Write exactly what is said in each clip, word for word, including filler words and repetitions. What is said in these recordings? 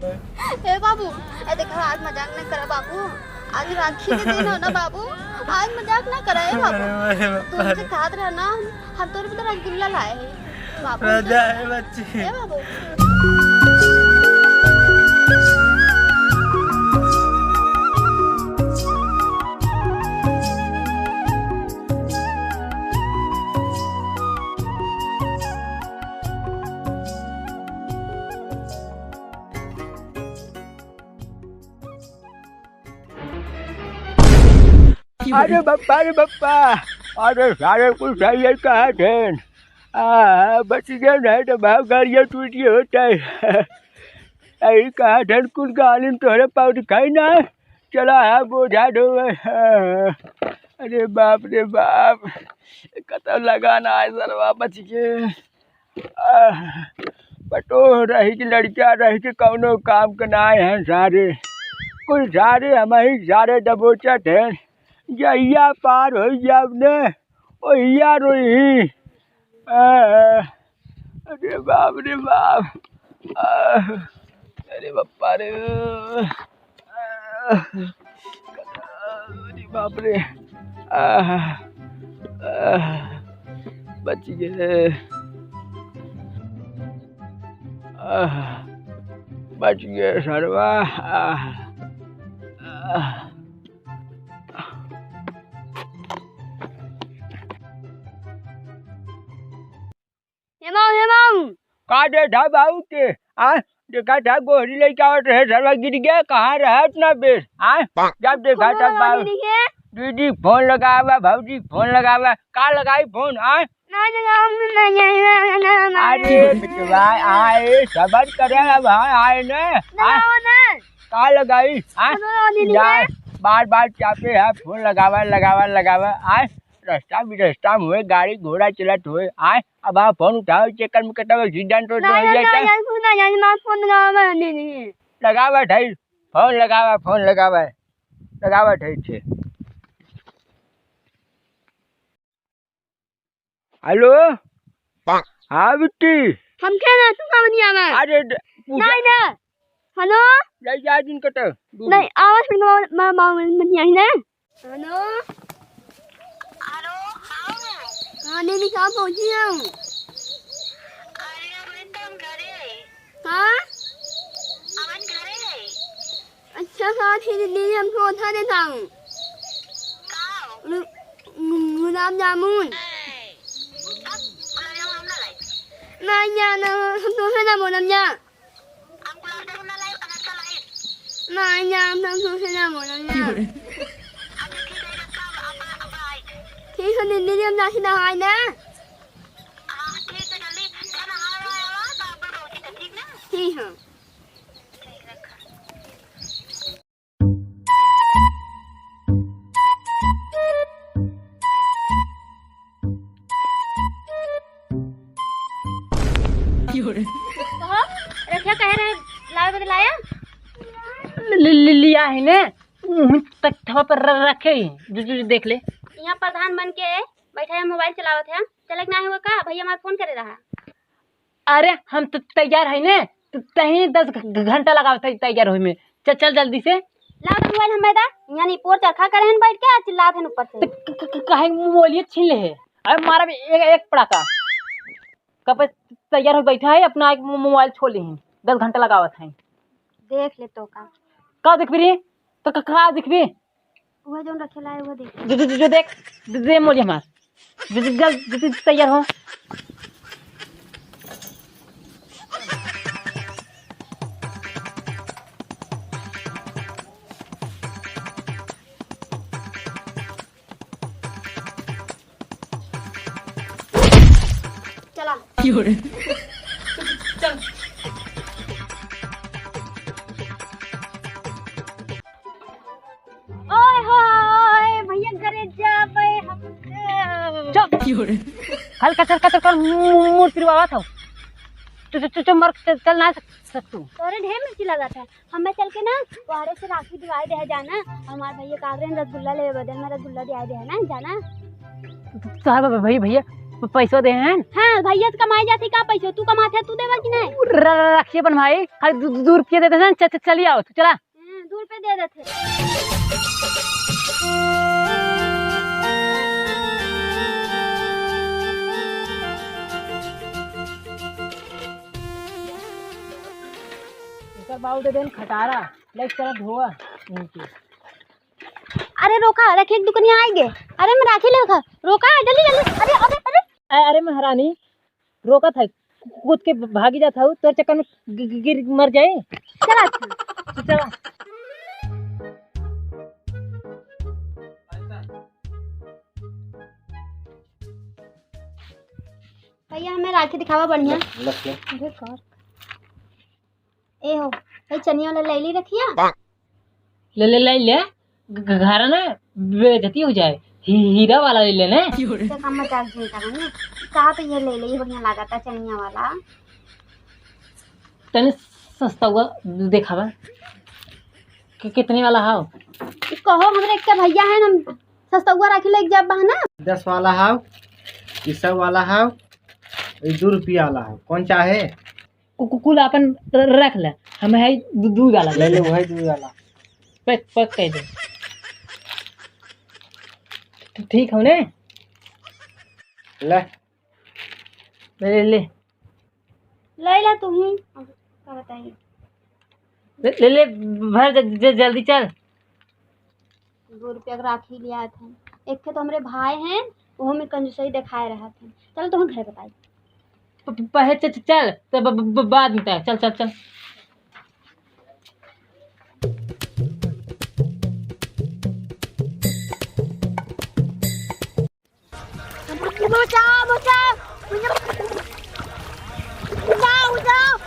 ए बाबू, ए देखा, आज मजाक न करा बाबू, आज राखी के दिन हो ना बाबू, आज मजाक न करा ए बाबू। अरे, अरे, तू हमसे कहत रहा ना, हम, हम तोरे बदे रसगुल्ला लाए हैं बाबू। राजा है बच्ची। ए बाबू। अरे बप्पा रे बप्पा, अरे सारे कुल सही है कहा थे। आ, बच गया नहीं तो भाव गाड़ियाँ टूटी होता है। यही कहा थे कुल गालिन तोहरे पाँव दिखाई ना। चला है बोझा ढोवे। अरे बाप रे बाप, कतौ लगाना है सरवा बच के। आह, पटोह रही कि लड़का रही कि कौनो काम के नाय हैं सारे। कुल सारे हमही सारे दबोचत हैं। जहिया पार होई जाब ने, ओहिया रोई। आह, अरे बाप रे बाप। आह, अरे बाप्पा रे। अरे बाप रे। आह, आह, बच गए। आह, बच गए सरवा। आह, आह। हे माऊ, हे माऊ। का देखा बाऊ ते? आ, देखा था गोहरी लइके आवत रहे, सरवा गिर गया, कहाँ रहा इतना बेर? आ, जब देखा था बाऊ। दीदी फोन लगावा, भौजी फोन लगावा, का लगाई फोन? आ? ना लगाऊं, ना, ना, ना, ना, ना, ना। अरे बिटवा, आए, सबर करे अब, हाँ, आए ना। ना आ? लगाओ ना। का लगाई? आ? ना लगाओ, दीदी जा, ना। बार बार चापे है, फोन लगावा, लगावा, लगावा। आ? रास्ता भी रास्ता में होए, गाड़ी घोड़ा चलत होए। आ? अब आप फोन उठाओ, चक्कर में कतौ एक्सीडेंट हो ना, तो ना, हो जाए ना, क्या? ना, फोन ना, ना, ना, फोन लगावा, नहीं, नहीं। लगावा ढाई, फोन लगावा, फोन लगावा, लगावा ढाई छे। हेलो? हाँ बिट्टी। हमके ना, तू का बनिया में? अरे ड-, पूजा नहीं ना। हेलो? ले जा दिन कटे। नहीं, आवाज फिर माँ, माँ, माँ, बनिया ही ना। हेलो? हेलो, हाँ। हाँ, नहीं, नहीं, कहाँ पहुँची हूँ? अरे, अभी तो हम घरे है। हाँ? अवन घरे है। अच्छा, हाँ, ठीक है, दीदी, हमको उठा देता हूँ। का? गु-, गु-, गुलाब जामुन। ए, अब गुलाब जामुन हम ना लाई। नहीं, जाना, हम तो है ना बोलम जा। हम गुलाब जामुन ना लाइब, अनारसा लाइब। ना, ना, हम तुमसे ना बोलम ना। अच्छा, ठीक है, रखा, अब, अब, अब आई। ठीक है, दीदी, हम जाके नहाए ना। हाँ, ठीक है, जल्दी जा, नहा वहा आवा, तो आप लोग पहुँची, ठीक ना? ठीक है। ठीक, रखा। कहो, रखिया कहे रहे, लावे बदे लाया? लि-, लि-, लिया है ने, उहुं तख्तवा पर र-, रखे ही, जो, जो, जो देख ले। यहाँ प्रधान बन के बैठा है, मोबाइल चलावत है, चले के ना हुआ का? भैया हमार फोन करे रहा। अरे, हम तो तैयार है ने, तो तहीं दस घ-, घ-, घंटा लगावत है तैयार होए में। चल, चल जल्दी से। लाओ तो मोबाइल हमें दा, यानी पोर चरखा करे हैं बैठ के, आ चिल्लात हैं ऊपर से। तो क-, क-, क-, काहे बोलिए छीन ले है? अरे मारा भी एक, एक पड़ाका। कब से तैयार हो बैठा है, अपना एक मो-, मोबाइल छोड़ ले हैं, दस घंटा लगावत है। देख ले तो का। का देख भी रे? तो का, का देख भी? वह जौन रखे लाए, वह देख। जो, जो, जो, जो देख, दे, दे मोबाइल हमार। जो, जो, जल्द, जो, जो तैयार हो। चला। की हो रे? चल। ओए होए, भैया घरे जाबे हम तो। चुप। की हो रे? हल कचर कचर कर मु-, मु-, मूड़ पिरवावत हो। चुप, चुप, चुप, चुप, मर, चल, चल ना सक-, सक तू। तोरे ढेर मिर्ची लगा था। हमें चल के ना, वारे से राखी दिवाई दे जाना। हमार भैया का रहे रसगुल्ला लेवे बदल में रसगुल्ला दिवाई दे ना, जाना। साहब, भैया, भैया, प-, पैसो दे हैं। हाँ, भैया से कमाई जाती का पैसो? तू कमात है, तू देवा कि नहीं? र-, र-, रखिए अपन भाई, खाली दू, दू, दू रुपये दे दे हैं, च-, च-, चली आओ, तू चला। हाँ, दू रुपये दे देते। एकर बाबू दे देन खटारा, ले चला धोआ इनके। अरे रोका, रखे एक दुकनिया आइगे। अरे मैं राखी लेखा, रोका, जल्दी, जल्दी। अरे, अरे, अरे। अ-, अरे महारानी, रोका था, कूद के भागी जात हूँ, तोर चक्कर में गि-, गि-, गिर मर जाए। चला, अच्छा। तो चला। भैया, हमें राखी दिखावा बढ़िया। लख, लख, लख। अरे कर। ए हो, ए चनिया वाला लैली रखिया। ले, ले, ले, ले। घ-, घ-, घर ना बेइज्जती हो जाए। ही-, हीरा वाला ले ले ने। से काम मजाक जिन करा ने। कहा तो ये ले ले, ये बढ़िया लागता चनिया वाला। तने सस्ता हुआ देखावा। कि-, कितने वाला हाव? कहो, हमरे एक भैया है ना, सस्ता हुआ राखी लेके जाब बहाना। दस वाला हाव, ई सौ वाला हाव, ई दू रुपया वाला हाव। कौन चाहे? कु-, कु-, कुल आपन र-, रख ले, हम है दू, दू वाला ले ले, वही दू वाला। पैक, पैक कर दे। तो ठीक हो ने? ले। ले, ले, ले। ले ला तू ही। अब का बताई? ले, ले, ले, भर ज-, ज-, जल्दी चल। दो रुपया के राखी लिया थे। एक थे तो हमरे भाई हैं, वो में कंजूसई दिखाए रहा थे। चल, तुम घर बताई। प-, प-, पहे च-, च-, चल, तो ब-, ब-, ब-, बाद में तय। चल, चल, चल। बचाओ, बचाओ, बचाओ, बचाओ।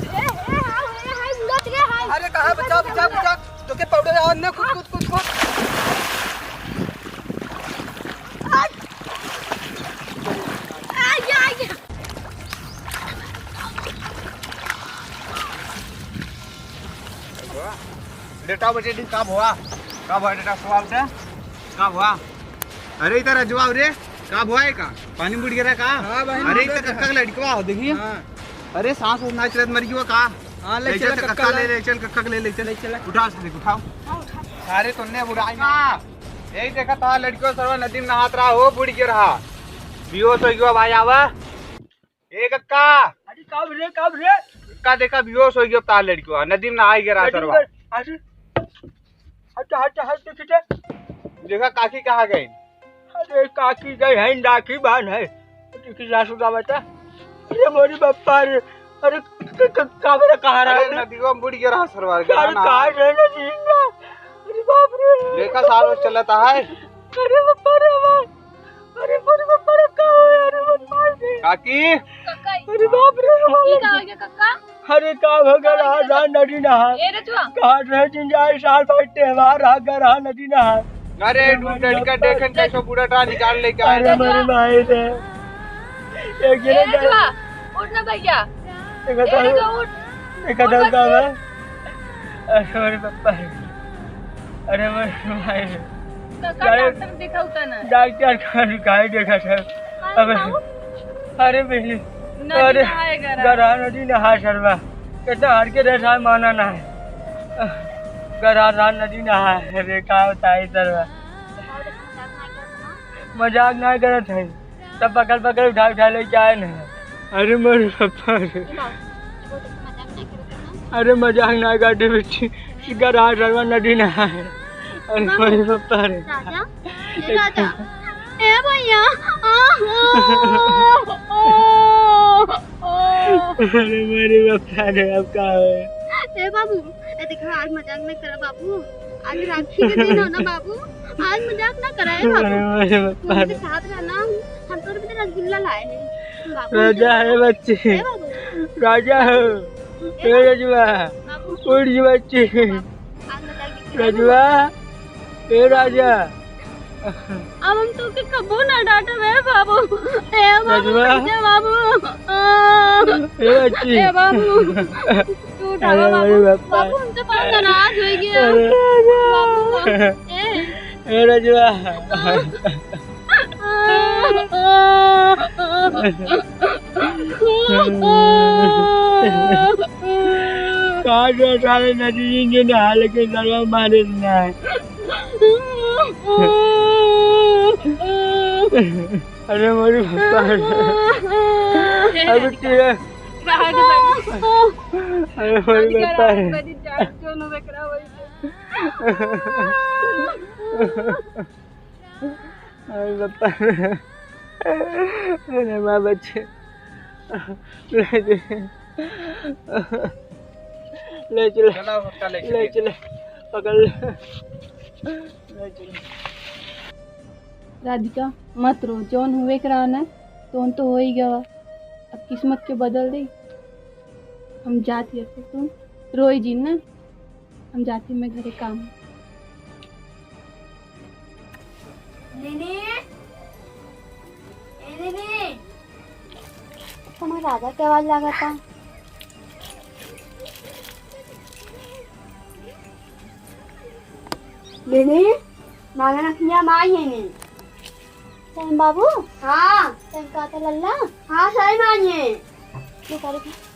ए, ए, हाय, ए, हाय, उड़त रे, हाय। अरे, कहाँ बचाओ, बचाओ, बचाओ। तो के पाउडर और ना, कूद, कूद, कूद, कूद। आ, आ, या, या। बेटा, बेटे, दिन का भवा? का भवा, बेटा, सुआ उठे? का भवा? अरे, इधर आ, जवाब रे। का भवा है का? पानी बुड़ गिरा का? हाँ, बहन, अरे, बुड़ इधर गिरा। कक्का के लड़कवा हो, देखिए। हाँ। अरे, सांस उस ना चलत, मर गया का? हाँ, ले ले चल चल, कक्का कक्का ले, ले। ले चल, कक्का के ले, ले चल। ले चल। उठाओ, सारे उठाओ। हाँ, उठा। सारे तुमने बुराई ना। यही देखा था, लड़कियों सरवा नदी में नहात रहा हो, बुड़ गिरा रहा। बेहोश हो गया भाई, आवा। ए कक्का। अरे का रे, का रे? का देखा, बेहोश हो गया तार लड़कियों, नदी में नहाई गिरा अरे सरवा। अरे, हट, हट, हट, खींचे। देखा काकी कहाँ गई? अरे काकी गई है, राखी बांध है। देखी सासू का बेटा। अरे मोरी बप्पा रे। अरे क-, क-, क-, का मेरा कहाँ रहा अरे है? नदीवा में बुड़ गया रहा सरवा, अरे गया ना। कहाँ रहे ना जीना? अरे बाप रे। देखा साल वो चलता है। अरे बप्पा रे बाप। अरे मोरे बाप रे, का हो यार, मत मार दे। काकी। कक्का, अरे बाप रे, ई का हो गया कक्का? अरे का हो गया, का हो गया? रात नदी नहा। ए रजुआ। कहाँ रहे जिन जाए साल भर त्योहार, आ गया रहा नदी नहा। अरे, तू लड़का देखन कैसे बूढ़ा टरा निकाल लेके आया अरे था। मेरे भाई रे। एक ए गिरे रजुआ, उठ ना भैया। एक ए बताओ। रजुआ, उठ। एक उठ, बताओ उठ। का बा? अरे मोरे पप्पा रे। अरे मोरे भाई रे। काका अरे डॉक्टर दिखाऊ तना। डॉक्टर का काहे देखा था? अरे अबे, बाबू। अरे बहनी, नदी अरे, नहाए गरा। गरा नदी नहा सरवा। कितना हर के रह माना ना है। गरा रात नदी नहा है रे, का बताई सरवा। मजाक ना करत है। सब पकड़ पकड़ उठा उठा लेके आए ना। अरे मोरे पप्पा रे। अरे मजाक ना काटे बेटी। गरा सरवा नदी नहा है। अरे मोरे पप्पा रे। राजा, ए राजा, ए भैया, आ, ओ, ओ, ओ, ओ। अरे मोरे पप्पा रे, अब का होए? ए बाबू, ए देखा, आज मजाक नहीं करा बाबू, आज राखी के दिन हो ना बाबू, आज मजाक ना करा है बाबू। अरे मोरे पप्पा रे। साथ रहना, हम तोर बदे रसगुल्ला लाए हैं बाबू। राजा है बच्चे। ए बाबू। राजा हो। ए ए रजुआ, बाबू। उठ जी बच्ची। बाबू, आज मजाक नहीं करा। रजुआ, ए राजा। अब हम तोके कबो ना डांटब, ए बाबू। ए बाबू, रजुआ। ए बाबू। ए बच्ची। ए बाबू। तू उठावा अरे बाबू। अरे बाबा। बाबू, हमसे बहुत नाराज हो गया। अरे। बाबू, ए। ए रजुआ। कहाँ से सारे नदी में नहा, लेकिन सरवा मारे ना। अरे मोरे बाप रे। अब की है? अरे मोरे बाप रे। अरे बाप रे। अरे माँ बच्चे। ले चले। ले चले। चला, उसका ले ले चले। चले। पकड़ ले। ले चले। राधिका, मत रो, जौन हुए के रहा ना, तौन तो हो ही गवा। अब किस्मत के बदल दे। हम जात ही, अब तुम रोई जिन ना, हम जात ही, मैं घरे काम। लेने, ए लेने। हमार राजा के आवाज लागता। लेने, मांगन अखिया माई है ने। सैम बाबू? हाँ। सैम कहता लल्ला? हाँ, सही माई है। ये करे के।